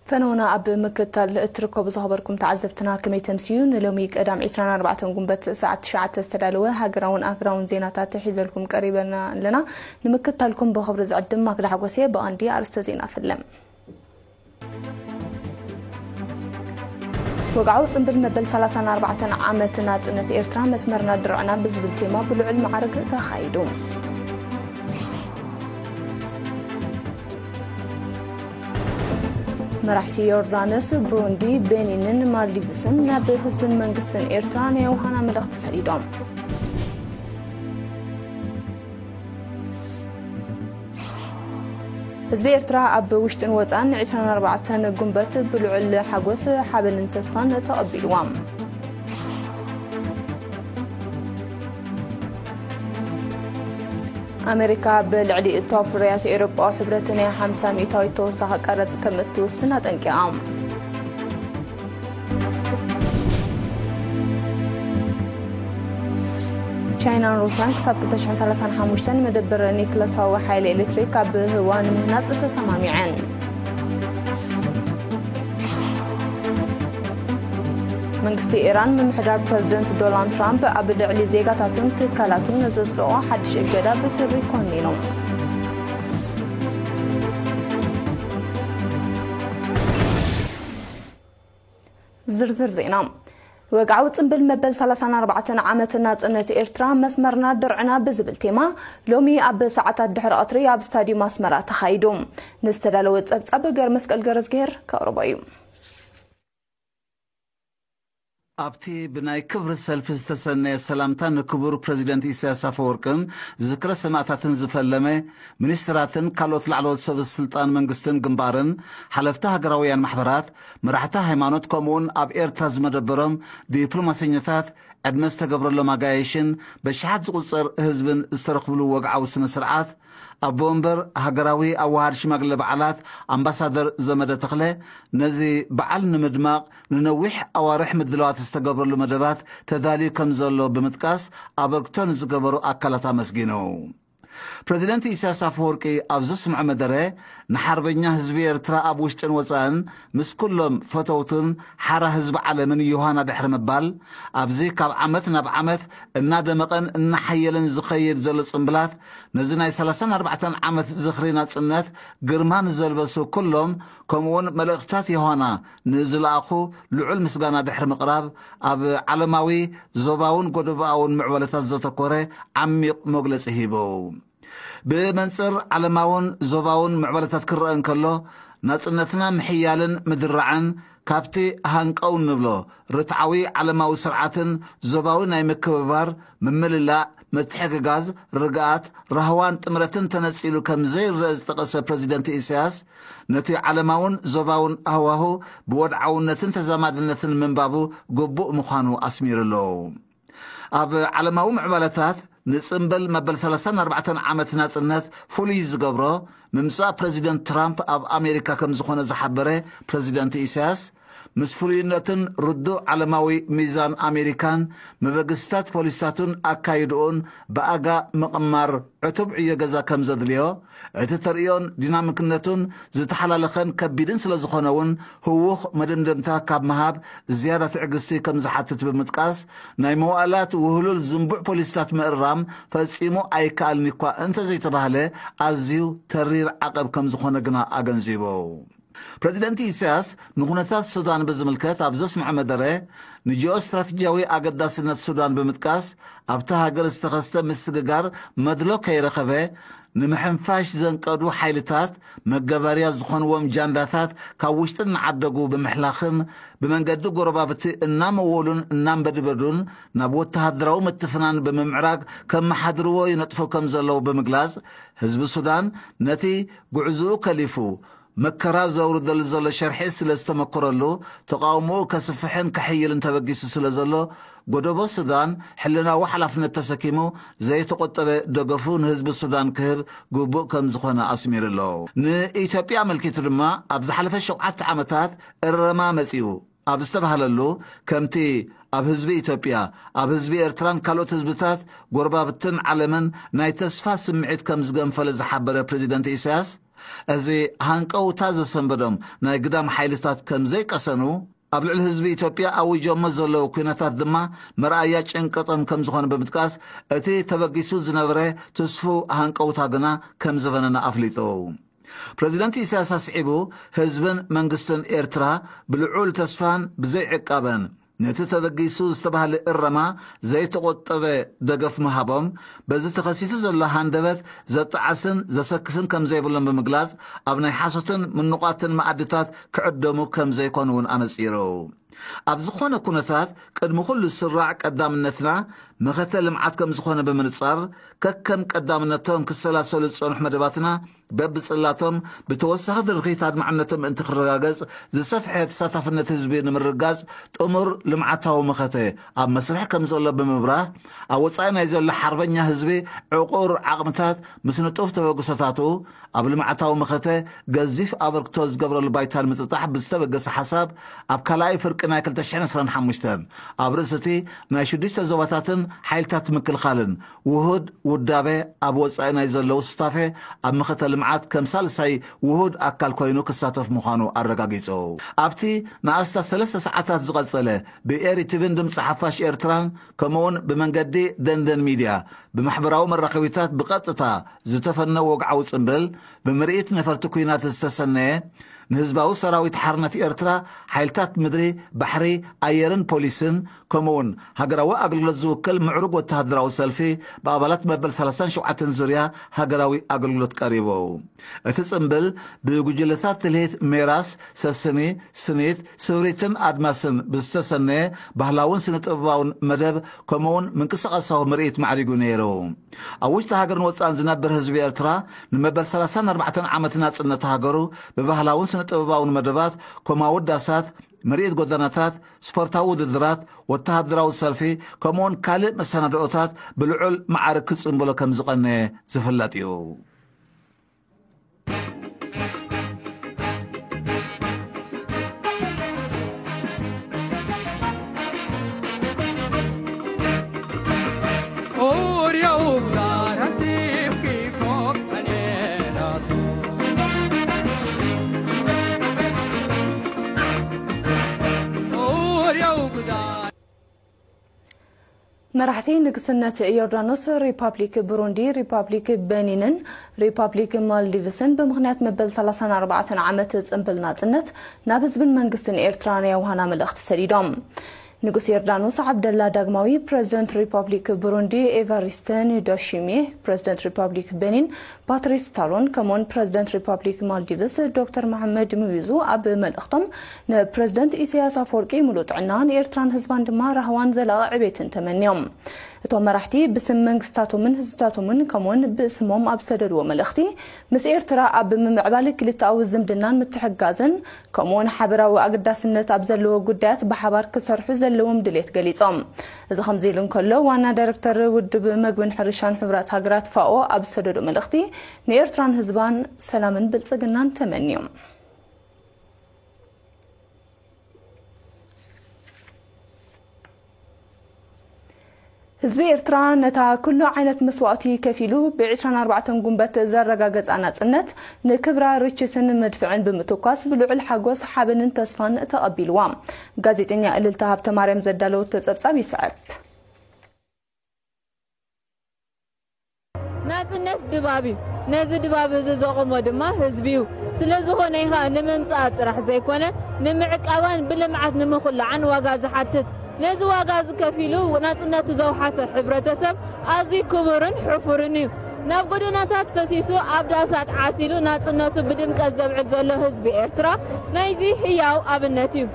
ፈነውና ኣብ ምክትታል እትርከቡ ዝኸበርኩም ተዓዘብትና ከመይ ተምስዩ? ንሎሚ ቀዳም ዕስራን ኣርባዕተን ጉንበት ሰዓት ትሽዓተ ዝተዳለወ ሃገራውን ኣህጉራውን ዜናታት ሒዘልኩም ቀሪበና ኣለና። ንምክትታልኩም ብኽብሪ ዝዕድም ማክዳ ሓጎስ እየ። ብቐንዲ ኣርእስተ ዜና ፈለም። ወግዓዊ ጽምብል መበል ሰላሳን ኣርባዕተን ዓመት ናጽነት ኤርትራ መስመርና ድርዕና ብዝብል ቴማ ብልዑል መዓርግ ተኻይዱ። መራሕቲ ዮርዳኖስ፣ ብሩንዲ፣ ቤኒንን ማልዲቭስን ናብ ህዝብን መንግስትን ኤርትራ ናይ ዮሃና መልእኽቲ ሰዲዶም። ህዝቢ ኤርትራ ኣብ ውሽጥን ወጻን ዕስራን ኣርባዕተን ጉንበት ብልዑል ሓጎስ፣ ሓበንን ተስፋን ተቐቢልዋ። ኣሜሪካ ብልዕሊ እቶ ፍርያት ኤውሮጳዊ ሕብረት ናይ ሓምሳ ሚእታዊት ተወሳኺ ቀረጽ ከም እትውስን ኣጠንቂቓ። ቻይናን ሩስያን ክሳብ ክልተ ሽሕን ሰላሳን ሓሙሽተን መደበር ኒክለሳዊ ሓይሊ ኤሌክትሪክ ኣብ ህዋ ንምህናጽ ተሰማሚዐን። መንግስቲ ኢራን፣ ምምሕዳር ፕረዚደንት ዶናልድ ትራምፕ ኣብ ልዕሊ ዜጋታቱን ትካላቱን ዘጽደቖ ሓድሽ እገዳ ብትሪ ኮኒኑ። ዝርዝር ዜና። ወግዓዊ ጽምብል መበል ሰላሳን ኣርባዕተን ዓመት ናጽነት ኤርትራ መስመርና ድርዕና ብዝብል ቴማ ሎሚ ኣብ ሰዓታት ድሕሪ ቀትሪ ኣብ ስታዲየም ኣስመራ ተኻይዱ። ንዝተዳለወ ጸብጻብ ገር መስቀል ገረዝግሄር ከቕርቦ እዩ። ኣብቲ ብናይ ክብሪ ሰልፊ ዝተሰነየ ሰላምታ ንክቡር ፕረዚደንት ኢሳያስ ኣፈወርቅን ዝክረ ሰማእታትን ዝፈለመ፣ ሚኒስትራትን ካልኦት ላዕለዎት ሰብ ስልጣን መንግስትን ግንባርን፣ ሓለፍቲ ሃገራውያን ማሕበራት፣ መራሕቲ ሃይማኖት፣ ከምኡውን ኣብ ኤርትራ ዝመደበሮም ዲፕሎማሰኛታት፣ ዕድመ ዝተገብረሎም ኣጋይሽን በሽሓት ዝቑጸር ህዝብን ዝተረኽብሉ ወግዓዊ ስነ ስርዓት፣ ኣቦ ወንበር ሃገራዊ ኣዋሃድ ሽማግለ በዓላት ኣምባሳደር ዘመደ ተኽለ፣ ነዚ በዓል ንምድማቕ ንነዊሕ ኣዋርሕ ምድላዋት ዝተገብረሉ መደባት ተዳልዩ ከም ዘሎ ብምጥቃስ፣ ኣበርክቶ ንዝገበሩ ኣካላት ኣመስጊኑ። ፕረዚደንት ኢሳያስ ኣፈወርቂ ኣብ ዘስምዖ መደረ፣ ንሓርበኛ ህዝቢ ኤርትራ ኣብ ውሽጥን ወጻእን ምስ ኩሎም ፈተውቱን ሓራ ህዝቢ ዓለምን ዮሃና ድሕሪ ምባል፣ ኣብዚ ካብ ዓመት ናብ ዓመት እናደመቐን እናሓየለን ዝኸይድ ዘሎ ጽምብላት፣ ነዚ ናይ ሰላሳን ኣርባዕተን ዓመት ዝኽሪ ናጽነት ግርማ ንዘልበሱ ኩሎም፣ ከምኡውን መልእኽትታት ዮሃና ንዝለኣኹ ልዑል ምስጋና ድሕሪ ምቕራብ፣ ኣብ ዓለማዊ፣ ዞባውን ጎደቦኣውን ምዕባለታት ዘተኮረ ዓሚቕ መግለጺ ሂቡ። ብመንጽር ዓለማውን ዞባውን ምዕባለታት ክረአ እንከሎ፣ ናጽነትና ምሕያልን ምድራዕን ካብቲ ሃንቀው እንብሎ ርትዓዊ ዓለማዊ ስርዓትን ዞባዊ ናይ ምክብባር፣ ምምልላእ፣ ምትሕግጋዝ፣ ርግኣት፣ ራህዋን ጥምረትን ተነጺሉ ከም ዘይረአ ዝጠቐሰ ፕረዚደንት ኢሳያስ፣ ነቲ ዓለማውን ዞባውን ሃዋሁ ብወድዓውነትን ተዛማድነትን ምንባቡ ግቡእ ምዃኑ ኣስሚሩ ኣሎ። ኣብ ዓለማዊ ምዕባለታት ንጽምብል መበል ሰላሳን ኣርባዕተን ዓመት ናጽነት ፍሉይ ዝገብሮ፣ ምምጻእ ፕረዚደንት ትራምፕ ኣብ ኣሜሪካ ከም ዝኾነ ዝሓበረ ፕረዚደንት ኢሳያስ፣ ምስ ፍሉይነትን ርዱእ ዓለማዊ ሚዛን ኣሜሪካን መበገስታት ፖሊሲታቱን ኣካይድኡን ብኣጋ ምቕማር ዕቱብ ዕዮ ገዛ ከም ዘድልዮ፣ እቲ ተርእዮን ዲናሚክነቱን ዝተሓላለኸን ከቢድን ስለ ዝኾነ እውን፣ ህዉኽ መደምደምታ ካብ ምሃብ ዝያዳ ትዕግስቲ ከም ዝሓትት ብምጥቃስ፣ ናይ መዋእላት ውህሉል ዝንቡዕ ፖሊሲታት ምእራም ፈጺሙ ኣይከኣልን እኳ እንተዘይተባህለ፣ ኣዝዩ ተሪር ዓቐብ ከም ዝኾነ ግና ኣገንዚቡ። ፕረዚደንት ኢሳያስ ንኩነታት ሱዳን ብዝምልከት ኣብ ዘስምዖ መደረ፣ ንጂኦ ስትራቴጂያዊ ኣገዳስነት ሱዳን ብምጥቃስ፣ ኣብታ ሃገር ዝተኸስተ ምስግጋር መድሎ ከይረኸበ፣ ንምሕንፋሽ ዘንቀዱ ሓይልታት መገበርያ ዝኾንዎም ጃንዳታት ካብ ውሽጢ እናዓደጉ ብምሕላኽን፣ ብመንገዲ ጎረባብቲ እናመወሉን እናንበድበዱን ናብ ወተሃደራዊ ምትፍናን ብምምዕራግ ከመሓድርዎ ይነጥፉ ከም ዘለዉ ብምግላጽ፣ ህዝቢ ሱዳን ነቲ ጉዕዝኡ ከሊፉ መከራ ዘውርደሉ ዘሎ ሸርሒ ስለ ዝተመኮረሉ፣ ተቓውሞኡ ከስፍሕን ከሕይልን ተበጊሱ ስለ ዘሎ፣ ጎደቦ ሱዳን ሕልናዊ ሓላፍነት ተሰኪሙ ዘይተቖጠበ ደገፉ ንህዝቢ ሱዳን ክህብ ግቡእ ከም ዝኾነ ኣስሚሩ ኣሎ። ንኢትዮጵያ ኣመልኪቱ ድማ፣ ኣብ ዝሓለፈ ሸውዓተ ዓመታት እረማ መጺኡ ኣብ ዝተባህለሉ፣ ከምቲ ኣብ ህዝቢ ኢትዮጵያ፣ ኣብ ህዝቢ ኤርትራን ካልኦት ህዝብታት ጎረባብትን ዓለምን ናይ ተስፋ ስምዒት ከም ዝገንፈለ ዝሓበረ ፕረዚደንት ኢሳያስ፣ እዚ ሃንቀውታ ዘሰንበዶም ናይ ግዳም ሓይልታት ከም ዘይቀሰኑ፣ ኣብ ልዕሊ ህዝቢ ኢትዮጵያ ኣዊጆሞ ዘለዉ ኲነታት ድማ መርኣያ ጭንቀቶም ከም ዝኾነ ብምጥቃስ፣ እቲ ተበጊሱ ዝነበረ ትስፉው ሃንቀውታ ግና ከም ዝበነነ ኣፍሊጡ። ፕረዚደንት ኢሳያስ ኣስዒቡ፣ ህዝብን መንግስትን ኤርትራ ብልዑል ተስፋን ብዘይዕቃበን ነቲ ተበጊሱ ዝተባህለ እረማ ዘይተቖጠበ ደገፍ ምሃቦም፣ በዚ ተኸሲቱ ዘሎ ሃንደበት ዘጣዓስን ዘሰክፍን ከም ዘይብሎም ብምግላጽ፣ ኣብ ናይ ሓሶትን ምኑቓትን መኣድታት ክዕደሙ ከም ዘይኮኑ እውን ኣነጺሩ። ኣብ ዝኾነ ኩነታት፣ ቅድሚ ኩሉ ዝስራዕ ቀዳምነትና መኸተ ልምዓት ከም ዝኾነ ብምንጻር፣ ከከም ቀዳምነቶም ክሰላሰሉ ዝጸንሑ መደባትና በብጽላቶም ብተወሳኺ ድርኺት ኣድማዕነቶም ምእንቲ ክረጋገጽ፣ ዝሰፍሐ ተሳታፍነት ህዝቢ ንምርጋጽ ጥሙር ልምዓታዊ መኸተ ኣብ መስርሕ ከም ዘሎ ብምብራህ፣ ኣብ ወጻኢ ናይ ዘሎ ሓርበኛ ህዝቢ ዕቑር ዓቕምታት ምስ ንጡፍ ተበግሶታቱ ኣብ ልምዓታዊ መኸተ ገዚፍ ኣበርክቶ ዝገብረሉ ባይታ ንምጥጣሕ ብዝተበገሰ ሓሳብ፣ ኣብ ካልኣይ ፍርቂ ናይ ክልተ ሽሕን ዕስራን ሓሙሽተን ኣብ ርእሲ እቲ ናይ ሽዱሽተ ዞባታትን ሓይልታት ምክልኻልን ውሁድ ውዳበ ኣብ ወጻኢ ናይ ዘለዉ ሱታፌ ኣብ መኸተ ልምዓት ከም ሳልሳይ ውሁድ ኣካል ኮይኑ ክሳተፍ ምዃኑ ኣረጋጊጹ። ኣብቲ ንኣስታት ሰለስተ ሰዓታት ዝቐጸለ ብኤሪ ቲቪን ድምጺ ሓፋሽ ኤርትራን ከምኡውን ብመንገዲ ደንደን ሚድያ ብማሕበራዊ መራኸቢታት ብቐጥታ ዝተፈነወ ወግዓዊ ጽምብል ብምርኢት ነፈርቲ ኲናት ዝተሰነየ ንህዝባዊ ሰራዊት ሓርነት ኤርትራ ሓይልታት ምድሪ፣ ባሕሪ፣ ኣየርን ፖሊስን ከምኡውን ሃገራዊ ኣገልግሎት ዝውክል ምዕሩግ ወተሃደራዊ ሰልፊ ብኣባላት መበል ሰላሳን ሸውዓተን ዙርያ ሃገራዊ ኣገልግሎት ቀሪቡ። እቲ ጽምብል ብጉጅለታት ትልሂት ሜራስ፣ ሰስኒ፣ ስኒት፣ ስብሪትን ኣድማስን ብዝተሰነየ ባህላውን ስነ-ጥበባውን መደብ ከምኡውን ምንቅስቓሳዊ ምርኢት ማዕሪጉ ነይሩ። ኣብ ውሽጢ ሃገርን ወጻእን ዝነብር ህዝቢ ኤርትራ ንመበል ሰላሳን ኣርባዕተን ዓመት ናጽነት ሃገሩ ብባህላውን ስነ-ጥበባውን መደባት ከም ኣወዳሳት፣ ምርኢት ጎደናታት፣ ስፖርታዊ ውድድራት፣ ወተሃደራዊ ሰልፊ ከምኡውን ካልእ መሰናድኦታት ብልዑል መዓርግ ክጽንብሎ ከም ዝቐነየ ዝፍለጥ እዩ። መራሕቲ ንግስነት ዮርዳኖስ፣ ሪፓብሊክ ብሩንዲ፣ ሪፓብሊክ ቤኒንን ሪፓብሊክ ማልዲቭስን ብምኽንያት መበል ሰላሳን ኣርባዕተን ዓመት ጽንብል ናጽነት ናብ ህዝብን መንግስትን ኤርትራ ናይ ኣውሃና መልእኽቲ ሰዲዶም። ንጉስ ዮርዳኖስ ዓብደላ ዳግማዊ፣ ፕረዚደንት ሪፓብሊክ ብሩንዲ ኤቫሪስተ ንዳሺሚየ፣ ፕረዚደንት ሪፓብሊክ ቤኒን ፓትሪስ ታሎን ከምኡውን ፕረዚደንት ሪፓብሊክ ማልዲቭስ ዶክተር መሓመድ ሙዊዙ ኣብ መልእኽቶም ንፕረዚደንት ኢሳያስ ኣፈወርቂ ምሉእ ጥዕና፣ ንኤርትራን ህዝባን ድማ ራህዋን ዘላቒ ዕቤትን ተመንዮም። እቶም መራሕቲ ብስም መንግስታቶምን ህዝብታቶምን ከምኡውን ብስሞም ኣብ ዝሰደድዎ መልእኽቲ፣ ምስ ኤርትራ ኣብ ምምዕባል ክልተኣዊ ዝምድናን ምትሕግጋዝን ከምኡውን ሓበራዊ ኣገዳስነት ኣብ ዘለዎ ጉዳያት ብሓባር ክሰርሑ ዘለዎም ድሌት ገሊጾም። እዚ ከምዚ ኢሉ እንከሎ፣ ዋና ዳይረክተር ውድብ መግብን ሕርሻን ሕቡራት ሃገራት ፋኦ ኣብ ዝሰደዶ መልእኽቲ፣ ንኤርትራን ህዝባን ሰላምን ብልጽግናን ተመንዮም። ህዝቢ ኤርትራ ነታ ኩሉ ዓይነት መስዋእቲ ከፊሉ ብ ዕስራን ኣርባዕተን ጉንበት ዘረጋገጻ ናጽነት ንክብራ ርችትን መድፍዕን ብምትኳስ ብልዑል ሓጎስ፣ ሓበንን ተስፋን ተቐቢልዋ። ጋዜጠኛ እልልታ ሃብተማርያም ዘዳለወቶ ጸብጻብ ይስዕብ። ናጽነት ድባብ እዩ። ነዚ ድባብ እዚ ዘቑሞ ድማ ህዝቢ እዩ። ስለ ዝኾነ እዩ ኸኣ ንምምጻኣ ጥራሕ ዘይኮነ፣ ንምዕቃባን ብልምዓት ንምኹላዓን ዋጋ ዝሓትት። ነዚ ዋጋ እዚ ከፊሉ ናጽነቱ ዘውሓሰ ሕብረተሰብ ኣዝዩ ክቡርን ሕፉርን እዩ። ናብ ጎደናታት ፈሲሱ፣ ኣብ ዳሳት ዓሲሉ ናጽነቱ ብድምቀት ዘብዕል ዘሎ ህዝቢ ኤርትራ ናይዚ ህያው ኣብነት እዩ።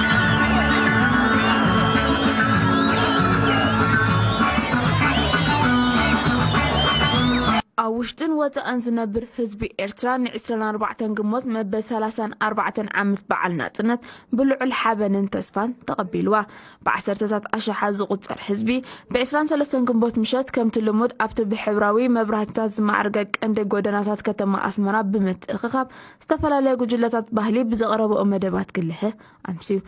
ኣብ ውሽጥን ወጻእን ዝነብር ህዝቢ ኤርትራ ንዕስራን ኣርባዕተን ግንቦት መበል ሰላሳን ኣርባዕተን ዓመት በዓል ናጽነት ብልዑል ሓበንን ተስፋን ተቐቢልዋ። ብዓሰርተታት ኣሽሓት ዝቑጸር ህዝቢ ብ ዕስራን ሰለስተን ግንቦት ምሸት ከምቲ ልሙድ ኣብቲ ብሕብራዊ መብራህትታት ዝማዕረገ ቀንዲ ጎደናታት ከተማ ኣስመራ ብምትእኽኻብ ዝተፈላለያ ጉጅለታት ባህሊ ብዘቕረብኦ መደባት ክልሀ ኣምስዩ።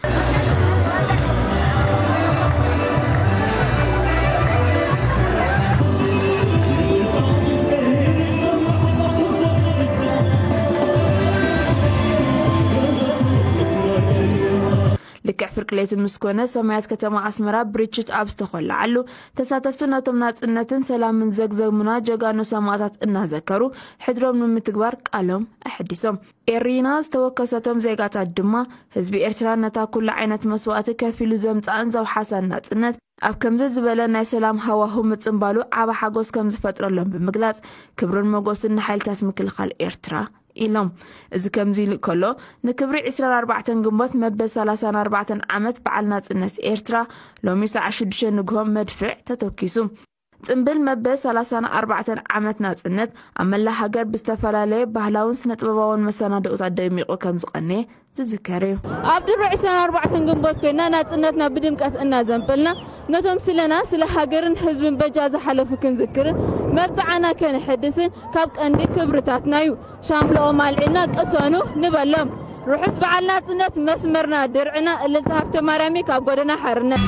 ልክዕ ፍርቂ ለይቲ ምስ ኮነ፣ ሰማያት ከተማ ኣስመራ ብርችት ኣብ ዝተኾላዓሉ፣ ተሳተፍቲ ነቶም ናጽነትን ሰላምን ዘግዘሙና ጀጋኑ ሰማእታት እናዘከሩ፣ ሕድሮም ንምትግባር ቃሎም ኣሐዲሶም። ኤሪና ዝተወከሰቶም ዜጋታት ድማ፣ ህዝቢ ኤርትራ ነታ ኩሉ ዓይነት መስዋእቲ ከፊሉ ዘምጽኣን ዘውሓሳን ናጽነት፣ ኣብ ከምዚ ዝበለ ናይ ሰላም ሃዋሁ ምጽንባሉ ዓቢ ሓጎስ ከም ዝፈጥረሎም ብምግላጽ፣ ክብርን ሞጎስን ንሓይልታት ምክልኻል ኤርትራ ኢሎም። እዚ ከምዚ ኢሉ ከሎ፣ ንክብሪ ዕስራን ኣርባዕተን ግንቦት መበል ሰላሳን ኣርባዕተን ዓመት በዓል ናጽነት ኤርትራ፣ ሎሚ ሰዓት ሽዱሽተ ንግሆ መድፍዕ ተተኪሱ። ጽምብል መበል ሰላሳን ኣርባዕተን ዓመት ናጽነት ኣብ መላእ ሃገር ብዝተፈላለየ ባህላውን ስነ-ጥበባውን መሰናድኦታት ደሚቑ ከም ዝቐነየ ዝዝከር እዩ። ኣብ ድሮ ዕስራን ኣርባዕተን ግንቦት ኮይና ናጽነትና ብድምቀት እናዘንበልና፣ ነቶም ስለና፣ ስለ ሃገርን ህዝብን በጃ ዝሓለፉ ክንዝክርን መብጽዓና ከነሐድስን ካብ ቀንዲ ክብርታትና እዩ። ሻምብለኦም ኣልዒልና ቅሰኑ ንበሎም። ርሑስ በዓል ናጽነት፣ መስመርና ድርዕና፣ እልልታ ሃብተ ማርያም ካብ ጎደና ሓርነት።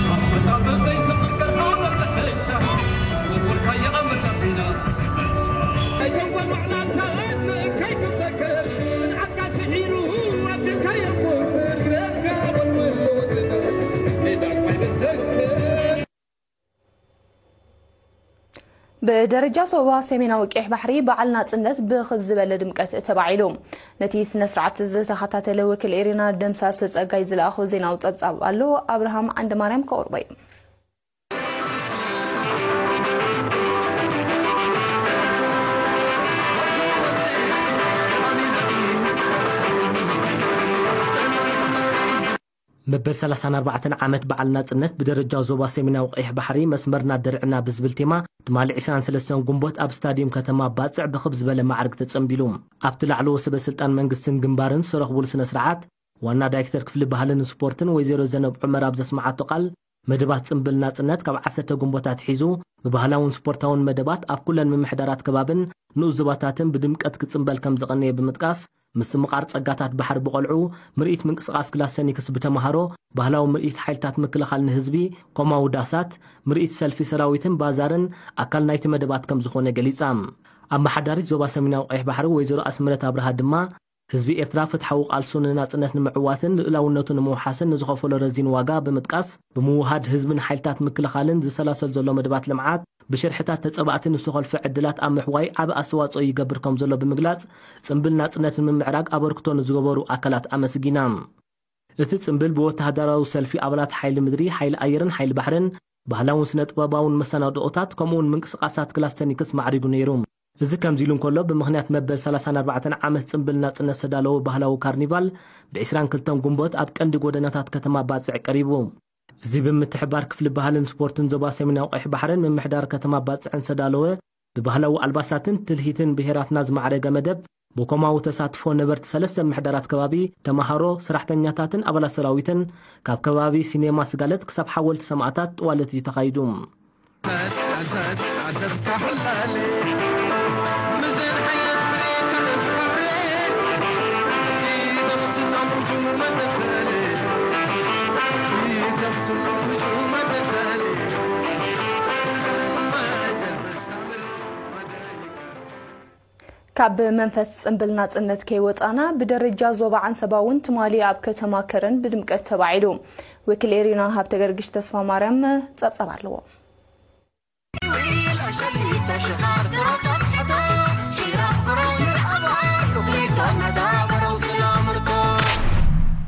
ብደረጃ ዞባ ሰሜናዊ ቀይሕ ባሕሪ በዓል ናጽነት ብኽብ ዝበለ ድምቀት ተባዒሉ። ነቲ ስነ ስርዓት ዝተኸታተለ ወኪል ኤሪና ደምሳስ ጸጋይ ዝለኣኾ ዜናዊ ጸብጻብ ኣሎ። ኣብርሃም ዓንደማርያም ከቕርቦ እዩ። መበል ሰላሳን ኣርባዕተን ዓመት በዓል ናጽነት ብደረጃ ዞባ ሰሜናዊ ቀይሕ ባሕሪ መስመርና ድርዕና ብዝብል ቴማ ትማሊ ዕስራን ሰለስተን ግንቦት ኣብ ስታድዩም ከተማ ባጽዕ ብኽብ ዝበለ ማዕርግ ተጸንቢሉ። ኣብቲ ላዕለዎ ሰበ ስልጣን መንግስትን ግንባርን ዝተረኽቡሉ ስነ ስርዓት ዋና ዳይሬክተር ክፍሊ ባህልን ስፖርትን ወይዘሮ ዘነብ ዑመር ኣብ ዘስመዓቶ ቃል፣ መደባት ጽምብል ናጽነት ካብ ዓሰርተ ግንቦት ኣትሒዙ ብባህላውን ስፖርታውን መደባት ኣብ ኩለን ምምሕዳራት ከባብን ንኡስ ዞባታትን ብድምቀት ክጽምበል ከም ዝቐነየ ብምጥቃስ፣ ምስምቓር ጸጋታት ባሕሪ ብቖልዑ፣ ምርኢት ምንቅስቓስ ክላሰኒክስ ብተመሃሮ፣ ባህላዊ ምርኢት ሓይልታት ምክልኻል ንህዝቢ፣ ኮማዊ ዳሳት፣ ምርኢት ሰልፊ ሰራዊትን ባዛርን ኣካል ናይቲ መደባት ከም ዝኾነ ገሊጻ። ኣመሓዳሪት ዞባ ሰሜናዊ ቀይሕ ባሕሪ ወይዘሮ ኣስመረት ኣብርሃ ድማ፣ ህዝቢ ኤርትራ ፍትሓዊ ቃልሱ ንናጽነት ንምዕዋትን ልኡላውነቱ ንምውሓስን ንዝኸፈሎ ረዚን ዋጋ ብምጥቃስ፣ ብምውሃድ ህዝብን ሓይልታት ምክልኻልን ዝሰላሰል ዘሎ መደባት ልምዓት፣ ብሽርሕታት ተጸባእቲ ንዝተኾልፈ ዕድላት ኣብ ምሕዋይ ዓቢ ኣስተዋጽኦ ይገብር ከም ዘሎ ብምግላጽ፣ ጽምብል ናጽነት ንምምዕራግ ኣበርክቶ ንዝገበሩ ኣካላት ኣመስጊና። እቲ ጽምብል ብወተሃደራዊ ሰልፊ ኣባላት ሓይሊ ምድሪ፣ ሓይሊ ኣየርን ሓይሊ ባሕርን፣ ባህላውን ስነ-ጥበባውን መሰናድኦታት፣ ከምኡውን ምንቅስቓሳት ክላስተኒክስ ማዕሪጉ ነይሩ። እዚ ከምዚ ኢሉ እንከሎ፣ ብምኽንያት መበል ሰላሳን ኣርባዕተን ዓመት ጽምብል ናጽነት ዝተዳለወ ባህላዊ ካርኒቫል፣ ብ ዕስራን ክልተን ግንቦት ኣብ ቀንዲ ጎደናታት ከተማ ባጽዕ ቀሪቡ። እዚ ብምትሕብባር ክፍሊ ባህልን ስፖርትን ዞባ ሰሜናዊ ቀይሕ ባሕርን ምምሕዳር ከተማ ባጽዕን ዝተዳለወ፣ ብባህላዊ ኣልባሳትን ትልሂትን ብሄራትና ዝማዕረገ መደብ፣ ብኮማዊ ተሳትፎ ነበርቲ ሰለስተ ምምሕዳራት ከባቢ፣ ተመሃሮ፣ ሰራሕተኛታትን ኣባላት ሰራዊትን፣ ካብ ከባቢ ሲኔማ ስጋለት ክሳብ ሓወልቲ ሰማእታት ጥዋለት እዩ ተኻይዱ። ካብ መንፈስ ጽምብል ናጽነት ከይወጻና፣ ብደረጃ ዞባ ዓንሰባ እውን ትማሊ ኣብ ከተማ ከረን ብድምቀት ተባዒሉ። ወኪል ኤሪና ሃብተ ገርግሽ ተስፋ ማርያም ጸብጸብ ኣለዎ።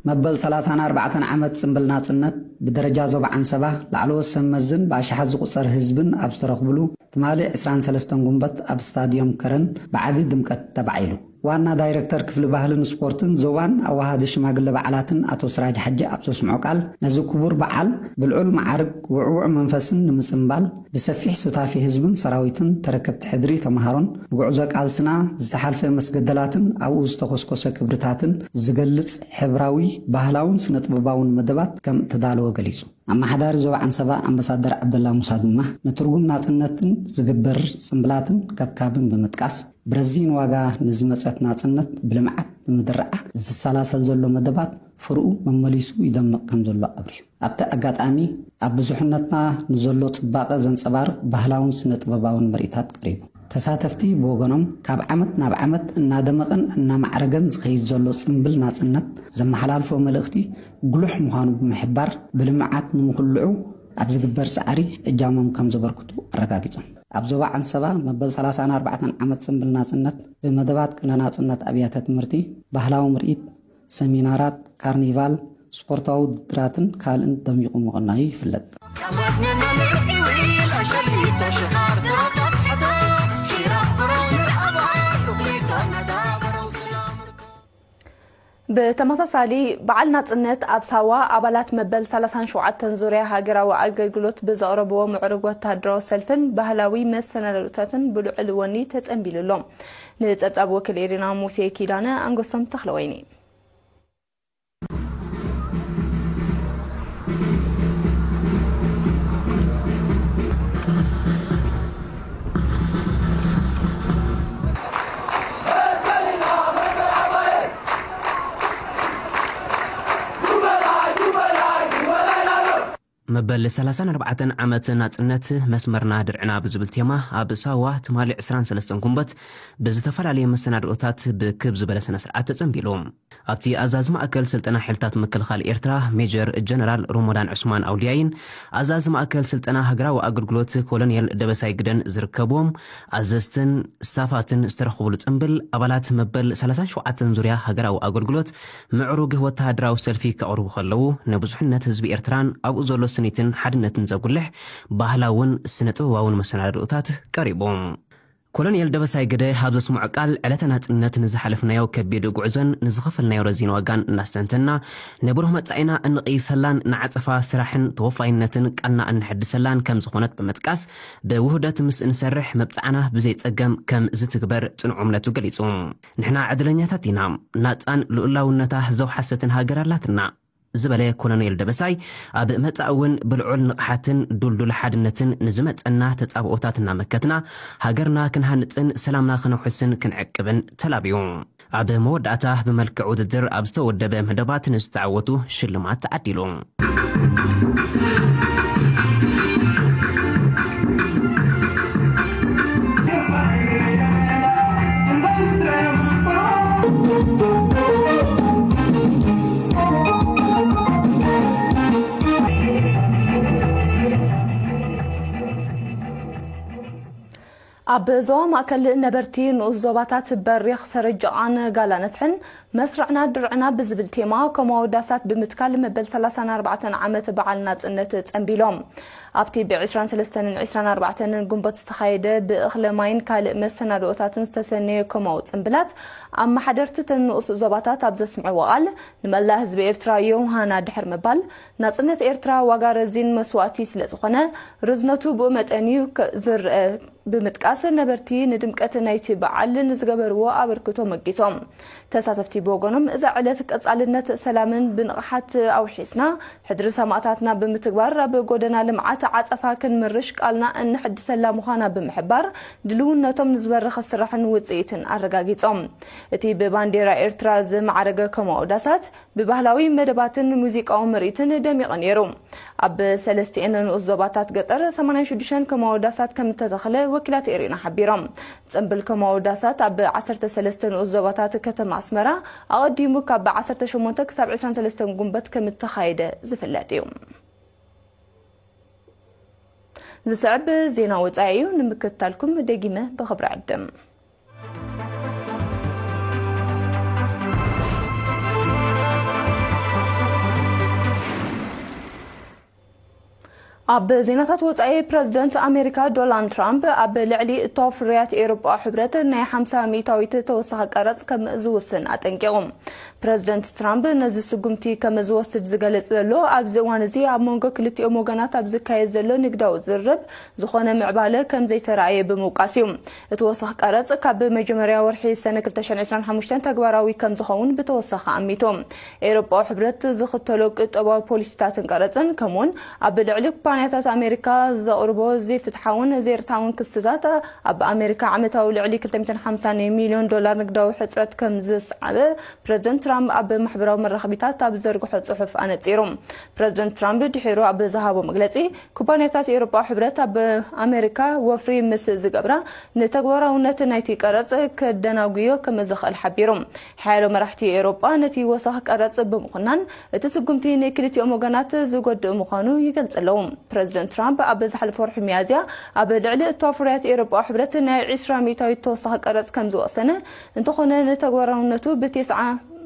መበል ሰላሳን ኣርባዕተን ዓመት ጽምብል ናጽነት ብደረጃ ዞባ ዓንሰባ፣ ላዕለዎት ሰብ መዝን ብኣሽሓት ዝቑጸር ህዝብን ኣብ ዝተረኽብሉ፣ ትማሊ ዕስራን ሰለስተን ጉንበት ኣብ ስታድዮም ከረን ብዓቢ ድምቀት ተባዒሉ። ዋና ዳይረክተር ክፍሊ ባህልን ስፖርትን ዞባን ኣዋሃዲ ሽማግለ በዓላትን ኣቶ ስራጅ ሓጂ ኣብ ዘስምዖ ቃል፣ ነዚ ክቡር በዓል ብልዑል መዓርግ፣ ውዕዉዕ መንፈስን ንምጽንባል፣ ብሰፊሕ ሱታፌ ህዝብን ሰራዊትን፣ ተረከብቲ ሕድሪ ተመሃሮን፣ ንጉዕዞ ቃልስና፣ ዝተሓልፈ መስገደላትን ኣብኡ ዝተኾስኮሰ ክብርታትን ዝገልጽ ሕብራዊ፣ ባህላውን ስነ-ጥበባውን መደባት ከም እተዳለወ ገሊጹ። ኣመሓዳሪ ዞባ ዓንሰባ ኣምባሳደር ዓብደላ ሙሳ ድማ፣ ንትርጉም ናጽነትን ዝግበር ጽምብላትን ከብካብን ብምጥቃስ፣ ብረዚን ዋጋ ንዝመጸት ናጽነት ብልምዓት ንምድርዓ ዝሰላሰል ዘሎ መደባት ፍርኡ መመሊሱ ይደምቕ ከም ዘሎ ኣብሪሁ። ኣብቲ ኣጋጣሚ ኣብ ብዙሕነትና ንዘሎ ጽባቐ ዘንጸባርቕ ባህላውን ስነ ጥበባውን ምርኢታት ቀሪቡ። ተሳተፍቲ ብወገኖም ካብ ዓመት ናብ ዓመት እናደመቐን እናማዕረገን ዝኸይድ ዘሎ ጽምብል ናጽነት ዘመሓላልፎ መልእኽቲ ጉሉሕ ምዃኑ ብምሕባር፣ ብልምዓት ንምኽልዑ ኣብ ዝግበር ጻዕሪ እጃሞም ከም ዘበርክቱ ኣረጋጊጾም። ኣብ ዞባ ዓንሰባ መበል ሰላሳን ኣርባዕተን ዓመት ጽምብል ናጽነት ብመደባት ቅነ ናጽነት ኣብያተ ትምህርቲ፣ ባህላዊ ምርኢት፣ ሰሚናራት፣ ካርኒቫል፣ ስፖርታዊ ውድድራትን ካልእን ደሚቑ ምቕናዩ ይፍለጥ። ብተመሳሳሊ፣ በዓል ናጽነት ኣብ ሳዋ ኣባላት መበል ሰላሳን ሸውዓተን ዙርያ ሃገራዊ ኣገልግሎት ብዘቕረብዎ ምዕሩግ ወተሃደራዊ ሰልፍን ባህላዊ መሰናድኦታትን ብልዑል ወኒ ተጸንቢሉ ኣሎ። ንጸብጻብ ወኪል ኤሪና ሙሴ ኪዳነ፣ ኣንገሶም ተኽለወይኒ። መበል ሰላሳን ኣርባዕተን ዓመት ናጽነት መስመርና ድርዕና ብዝብል ቴማ ኣብ ሳዋ ትማሊ ዕስራን ሰለስተን ጉንበት ብዝተፈላለየ መሰናድኦታት ብክብ ዝበለ ስነ ስርዓት ተጸንቢሉ። ኣብቲ ኣዛዚ ማእከል ስልጠና ሓይልታት ምክልኻል ኤርትራ ሜጀር ጀነራል ሮሞዳን ዑስማን ኣውልያይን ኣዛዚ ማእከል ስልጠና ሃገራዊ ኣገልግሎት ኮሎኔል ደበሳይ ግደን ዝርከብዎም ኣዘዝትን ስታፋትን ዝተረኽብሉ ጽምብል፣ ኣባላት መበል ሰላሳን ሸውዓተን ዙርያ ሃገራዊ ኣገልግሎት ምዕሩግ ወተሃደራዊ ሰልፊ ከቕርቡ ከለዉ፣ ንብዙሕነት ህዝቢ ኤርትራን ኣብኡ ዘሎ ስኒትን ሓድነትን ዘጉልሕ ባህላውን ስነ ጥበባውን መሰናድኦታት ቀሪቡ። ኮሎኔል ደበሳይ ግደ ኣብ ዘስምዖ ቃል፣ ዕለተ ናጽነት ንዝሓለፍናዮ ከቢድ ጉዕዞን ንዝኸፈልናዮ ረዚን ዋጋን እናስተንተና፣ ንብሩህ መጻኢና እንቕይሰላን ንዓጸፋ ስራሕን ተወፋይነትን ቃልና እንሕድሰላን ከም ዝኾነት ብምጥቃስ፣ ብውህደት ምስ እንሰርሕ መብጽዓና ብዘይ ጸገም ከም ዝትግበር ጽኑዕ እምነቱ ገሊጹ። "ንሕና ዕድለኛታት ኢና፣ ናጻን ልኡላውነታ ዘውሓሰትን ሃገር ኣላትና" ዝበለ ኮሎኔል ደበሳይ፣ ኣብ መጻኢ እውን ብልዑል ንቕሓትን ድልዱል ሓድነትን ንዝመጸና ተጻብኦታት እናመከትና፣ ሃገርና ክንሃንጽን ሰላምና ክነውሕስን ክንዕቅብን ተላብዩ። ኣብ መወዳእታ፣ ብመልክዕ ውድድር ኣብ ዝተወደበ መደባት ንዝተዓወቱ ሽልማት ተዓዲሉ። ኣብ ዞባ ማእከል ነበርቲ ንኡስ ዞባታት በሪኽ፣ ሰረጀቓን ጋላ ነፍሕን መስርዕና ድርዕና ብዝብል ቴማ ኮማዊ ዳሳት ብምትካል መበል ሰላሳን ኣርባዕተን ዓመት በዓል ናጽነት ጸንቢሎም። ኣብቲ ብ ዕስራን ሰለስተን ዕስራን ኣርባዕተን ጉንበት ዝተኻየደ ብእኽለ ማይን ካልእ መሰናድኦታትን ዝተሰነየ ኮማዊ ጽምብላት፣ ኣመሓደርቲ ተን ንኡስ ዞባታት ኣብ ዘስምዕዎ ቃል፣ ንመላእ ህዝቢ ኤርትራ ዮውሃና ድሕር ምባል፣ ናጽነት ኤርትራ ዋጋ ረዚን መስዋእቲ ስለ ዝኾነ፣ ርዝነቱ ብኡ መጠን እዩ ከ-፣ ዝርአ ብምጥቃስ፣ ነበርቲ ንድምቀት ናይቲ በዓል ንዝገበርዎ ኣበርክቶ መጊሶም። ተሳተፍቲ ብወገኖም፣ እዛ ዕለት ቀጻልነት ሰላምን ብንቕሓት ኣውሒስና፣ ሕድሪ ሰማእታትና ብምትግባር፣ ኣብ ጎደና ልምዓት ዓጸፋ ክንምርሽ ቃልና እንሕድሰላ ምዃና ብምሕባር፣ ድልውነቶም ንዝበረኸ ስራሕን ውጽኢትን ኣረጋጊጾም። እቲ ብባንዴራ ኤርትራ ዝማዕረገ ኮማዊ ዳሳት፣ ብባህላዊ መደባትን ሙዚቃዊ ምርኢትን ደሚቑ ነይሩ። ኣብ ሰለስቲኤን ንኡስ ዞባታት ገጠር ሰማንያን ሽዱሽተን ኮማዊ ዳሳት ከም እተተኽለ ወኪላት ኤሪና ሓቢሮም። ጽምብል ኮማዊ ዳሳት ኣብ ዓሰርተ ሰለስተ ንኡስ ዞባታት ከተማ ኣስመራ ኣቐዲሙ ካብ ዓሰርተ ሸሞንተ ክሳብ ዕስራን ሰለስተን ጉንበት ከም እተኻየደ ዝፍለጥ እዩ። ዝስዕብ ዜና ወጻኢ እዩ። ንምክትታልኩም ደጊመ ብኽብሪ ዕድም። ኣብ ዜናታት ወጻኢ፣ ፕረዚደንት ኣሜሪካ ዶናልድ ትራምፕ ኣብ ልዕሊ እቶ ፍርያት ኤውሮጳ ሕብረት ናይ ሓምሳ ሚእታዊት ተወሳኺ ቀረጽ ከም ዝውስን ኣጠንቂቑ። ፕረዚደንት ትራምፕ ነዚ ስጉምቲ ከም ዝወስድ ዝገልጽ ዘሎ ኣብዚ እዋን እዚ፣ ኣብ መንጎ ክልቲኦም ወገናት ኣብ ዝካየድ ዘሎ ንግዳዊ ዝርርብ ዝኾነ ምዕባለ ከም ዘይተራእየ ብምውቃስ እዩ። እቲ ወሰኽ ቀረጽ ካብ መጀመርያ ወርሒ ሰነ ክልተ ሽሕን ዕስራን ሓሙሽተን ተግባራዊ ከም ዝኸውን ብተወሳኺ ኣሚቱ። ኤውሮጳዊ ሕብረት ዝኽተሎ ቁጠባዊ ፖሊሲታትን ቀረጽን፣ ከምኡውን ኣብ ልዕሊ ኩባንያታት ኣሜሪካ ዘቕርቦ ዘይፍትሓውን ዘይርትዓውን ክስታት፣ ኣብ ኣሜሪካ ዓመታዊ ልዕሊ ክልተ ሚእትን ሓምሳን ሚልዮን ዶላር ንግዳዊ ሕጽረት ከም ዘስዓበ ፕረዚደንት ትራምፕ ኣብ ማሕበራዊ መራኸቢታት ኣብ ዘርግሖ ጽሑፍ ኣነጺሩ። ፕረዚደንት ትራምፕ ድሒሩ ኣብ ዝሃቦ መግለጺ፣ ኩባንያታት ኤውሮጳ ሕብረት ኣብ ኣሜሪካ ወፍሪ ምስ ዝገብራ፣ ንተግባራውነት ናይቲ ቀረጽ ከደናጉዮ ከም ዝኽእል ሓቢሩ። ሓያሎ መራሕቲ ኤውሮጳ ነቲ ወሰኽ ቀረጽ ብምኹናን፣ እቲ ስጉምቲ ንክልቲኦም ወገናት ዝጎድእ ምዃኑ ይገልጽ ኣለዉ። ፕረዚደንት ትራምፕ ኣብ ዝሓለፈ ወርሒ ሚያዝያ ኣብ ልዕሊ እቶ ፍርያት ኤውሮጳ ሕብረት ናይ ዕስራ ሚእታዊት ተወሳኺ ቀረጽ ከም ዝወሰነ፣ እንተኾነ ንተግባራውነቱ ብቴስዓ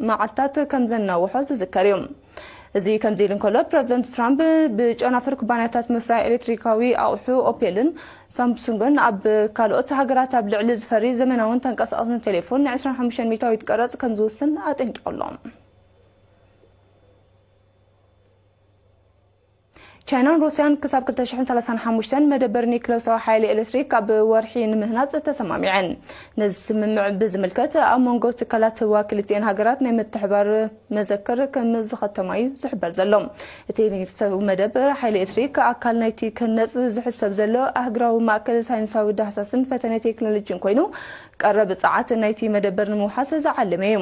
መዓልታት ከም ዘናውሖ ዝዝከር እዩ። እዚ ከምዚ ኢሉ እንከሎ፣ ፕረዚደንት ትራምፕ ብጨናፍር ኩባንያታት ምፍራይ ኤሌክትሪካዊ ኣቑሑ ኦፔልን ሳምሱንግን ኣብ ካልኦት ሃገራት ኣብ ልዕሊ ዝፈሪ ዘመናውን ተንቀሳቓስን ቴሌፎን ን ዕስራን ሓሙሽተን ሚእታዊት ቀረጽ ከም ዝውስን ኣጠንቂቑ ኣሎ። ቻይናን ሩስያን ክሳብ ክልተ ሽሕን ሰላሳን ሓሙሽተን መደበር ኒክለሳዊ ሓይሊ ኤሌክትሪክ ኣብ ወርሒ ንምህናጽ ተሰማሚዐን። ነዚ ስምምዕ ብዝምልከት ኣብ መንጎ ትካላት ህዋ ክልቲኤን ሃገራት ናይ ምትሕባር መዘክር ከም ዝኸተማ እዩ ዝሕበር ዘሎ። እቲ ኒክለሳዊ መደበር ሓይሊ ኤሌክትሪክ ኣካል ናይቲ ክህነጽ ዝሕሰብ ዘሎ ኣህጉራዊ ማእከል ሳይንሳዊ ዳህሳስን ፈተነ ቴክኖሎጂን ኮይኑ፣ ቀረብ ጸዓት ናይቲ መደበር ንምውሓስ ዝዓለመ እዩ።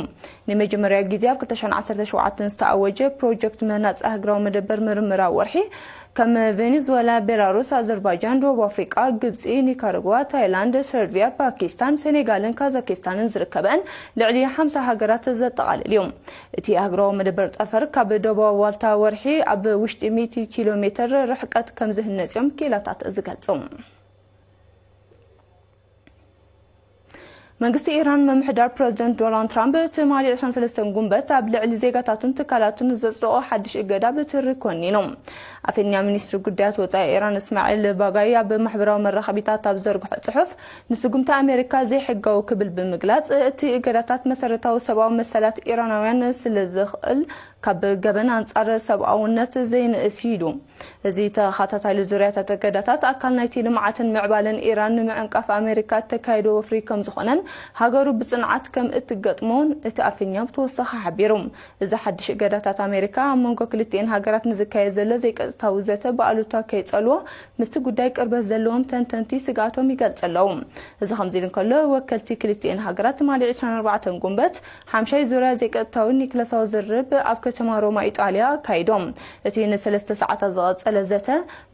ንመጀመርያ ግዜ ኣብ ክልተ ሽሕን ዓሰርተ ሸውዓተን ዝተኣወጀ ፕሮጀክት ምህናጽ ኣህጉራዊ መደበር ምርምር ኣብ ወርሒ፣ ከም ቬኔዙዌላ፣ ቤላሩስ፣ ኣዘርባይጃን፣ ደቡብ ኣፍሪቃ፣ ግብጺ፣ ኒካራጓ፣ ታይላንድ፣ ሰርቢያ፣ ፓኪስታን፣ ሴኔጋልን ካዛኪስታንን ዝርከበን ልዕሊ ሓምሳ ሃገራት ዘጠቓልል እዩ። እቲ ኣህጉራዊ መደበር ጠፈር ካብ ደቡባዊ ዋልታ ወርሒ ኣብ ውሽጢ ሚእቲ ኪሎ ሜትር ርሕቀት ከም ዝህነጽ እዮም ክኢላታት ዝገልጹ። መንግስቲ ኢራን ምምሕዳር ፕረዚደንት ዶናልድ ትራምፕ ትማሊ ዕስራን ሰለስተን ጉንበት ኣብ ልዕሊ ዜጋታቱን ትካላቱን ዘጽደቖ ሓድሽ እገዳ ብትሪ ኮኒኑ። ኣፈኛ ሚኒስትሪ ጉዳያት ወጻኢ ኢራን እስማዒል ባጋይ ኣብ ማሕበራዊ መራኸቢታት ኣብ ዘርግሖ ጽሑፍ፣ ንስጉምቲ ኣሜሪካ ዘይሕጋዊ ክብል ብምግላጽ፣ እቲ እገዳታት መሰረታዊ ሰብኣዊ መሰላት ኢራናውያን ስለ ዘኽእል ካብ ገበን ኣንጻር ሰብኣውነት ዘይንእስ እዩ ኢሉ። እዚ ተኸታታሊ ዙርያታት እገዳታት ኣካል ናይቲ ልምዓትን ምዕባለን ኢራን ንምዕንቃፍ ኣሜሪካ እተካየዶ ወፍሪ ከም ዝኾነን ሃገሩ ብጽንዓት ከም እትገጥሞን እቲ ኣፈኛ ብተወሳኺ ሓቢሩ። እዚ ሓድሽ እገዳታት ኣሜሪካ ኣብ መንጎ ክልቲኤን ሃገራት ንዝካየድ ዘሎ ዘይቀጥታዊ ዘተ ብኣሉታ ከይጸልዎ ምስቲ ጉዳይ ቅርበት ዘለዎም ተንተንቲ ስግኣቶም ይገልጹ ኣለዉ። እዚ ከምዚ ኢሉ እንከሎ፣ ወከልቲ ክልቲኤን ሃገራት ትማሊ ዕስራን ኣርባዕተን ጉንበት ሓምሻይ ዙርያ ዘይቀጥታዊ ኒክለሳዊ ዝርርብ ኣብ ከተማ ሮማ ኢጣልያ ኣካይዶም። እቲ ንሰለስተ ሰዓታት ዝቐጸለ ዘተ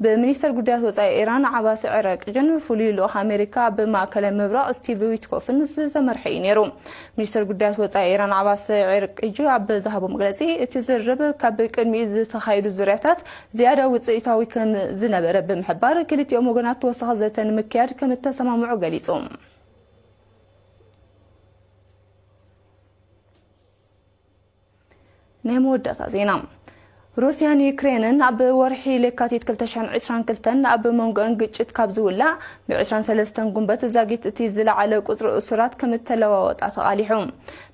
ብሚኒስተር ጉዳያት ወጻኢ ኢራን ዓባስ ዕራቅጅን ፍሉይ ልኡኽ ኣሜሪካ ኣብ ማእከላይ ምብራቕ ስቲቭ ዊትኮፍን ዝተመርሐ እዩ ነይሩ። ሚኒስተር ጉዳያት ወጻኢ ኢራን ዓባስ ዕራቅጂ ኣብ ዝሃቦ መግለጺ፣ እቲ ዝርርብ ካብ ቅድሚኡ ዝተኻየዱ ዙርያታት ዝያዳ ውጽኢታዊ ከም ዝነበረ ብምሕባር፣ ክልቲኦም ወገናት ተወሳኺ ዘተ ንምክያድ ከም እተሰማምዑ ገሊጹ። ናይ መወዳእታ ዜና። ሩስያን ዩክሬንን ኣብ ወርሒ ለካቲት ክልተ ሽሕን ዕስራን ክልተን ኣብ መንጎአን ግጭት ካብ ዝውላዕ፣ ብ ዕስራን ሰለስተን ጉንበት ዛጊት እቲ ዝለዓለ ቁጽሪ እሱራት ከም እተለዋወጣ ተቓሊሑ።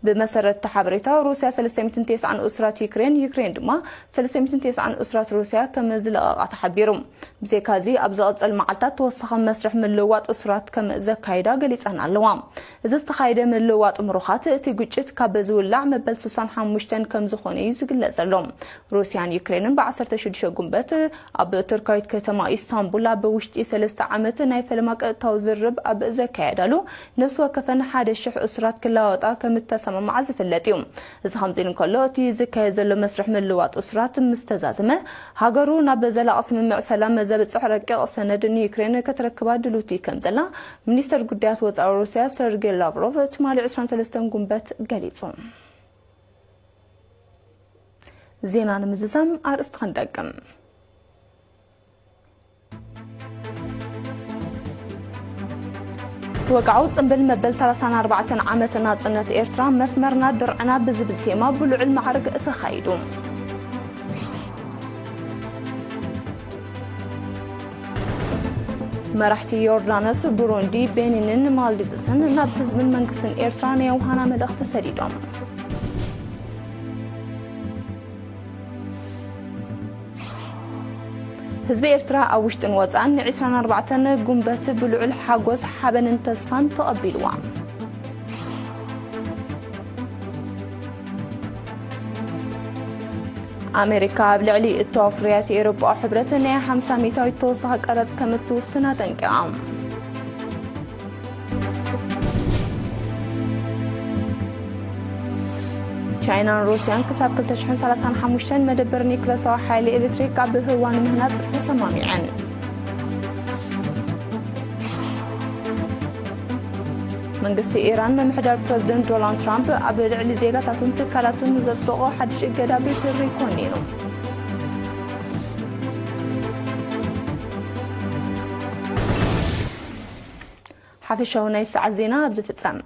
ብመሰረት እቲ ሓበሬታ፣ ሩስያ ሰለስተ ሚእትን ተስዓን እሱራት ዩክሬን፣ ዩክሬን ድማ ሰለስተ ሚእትን ተስዓን እሱራት ሩስያ ከም ዝለቐቓ ተሓቢሩ። ብዘይካዚ፣ ኣብ ዝቐጸል መዓልታት ተወሳኺ መስርሕ ምልውዋጥ እሱራት ከም ዘካይዳ ገሊጸን ኣለዋ። እዚ ዝተኻየደ ምልውዋጥ ምሩኻት፣ እቲ ግጭት ካብ ዝውላዕ መበል ስሳን ሓሙሽተን ከም ዝኾነ እዩ ዝግለጽ ዘሎ። ሩስያን ዩክሬንን ብ ዓሰርተ ሽዱሽተ ጉንበት ኣብ ቱርካዊት ከተማ ኢስታንቡል ኣብ ውሽጢ ሰለስተ ዓመት ናይ ፈለማ ቀጥታዊ ዝርርብ ኣብ ዘካየዳሉ፣ ነፍሲ ወከፈን ሓደ ሽሕ እሱራት ክለዋወጣ ከም እተሰማምዓ ዝፍለጥ እዩ። እዚ ከምዚ ኢሉ እንከሎ፣ እቲ ዝካየድ ዘሎ መስርሕ ምልዋጥ እሱራት ምስ ተዛዘመ፣ ሃገሩ ናብ ዘላቒ ስምምዕ ሰላም ዘብጽሕ ረቂቕ ሰነድ ንዩክሬን ከተረክባ ድልውቲ ከም ዘላ ሚኒስተር ጉዳያት ወጻኢ ሩስያ ሰርጌ ላቭሮቭ ትማሊ ዕስራን ሰለስተን ጉንበት ገሊጹ። ዜና ንምዝዛም ኣርእስቲ ክንደግም። ወግዓዊ ጽምብል መበል ሰላሳን ኣርባዕተን ዓመት ናጽነት ኤርትራ፣ መስመርና ድርዕና ብዝብል ቴማ ብልዑል ማዕርግ ተኻይዱ። መራሕቲ ዮርዳኖስ፣ ብሩንዲ፣ ቤኒንን ማልዲቭስን ናብ ህዝብን መንግስትን ኤርትራ ናይ ዮሃና መልእኽቲ ሰዲዶም። ህዝቢ ኤርትራ ኣብ ውሽጥን ወጻእን ን ዕስራን ኣርባዕተን ጉንበት ብልዑል ሓጎስ፣ ሓበንን ተስፋን ተቐቢልዋ። ኣሜሪካ ኣብ ልዕሊ እቶ ፍርያት ኤውሮጳ ሕብረት ናይ ሓምሳ ሚእታዊት ተወሳኺ ቀረጽ ከም እትውስን ኣጠንቂቓ። ቻይናን ሩስያን ክሳብ ክልተ ሽሕን ሰላሳን ሓሙሽተን መደበር ኒክለሳዊ ሓይሊ ኤሌክትሪክ ኣብ ህዋ ንምህናጽ ተሰማሚዐን። መንግስቲ ኢራን፣ ምምሕዳር ፕረዚደንት ዶናልድ ትራምፕ ኣብ ልዕሊ ዜጋታቱን ትካላቱን ዘጽደቖ ሓድሽ እገዳ ብትሪ ኮኒኑ። ሓፈሻዊ ናይ ሰዓት ዜና ኣብዚ ፍጸም።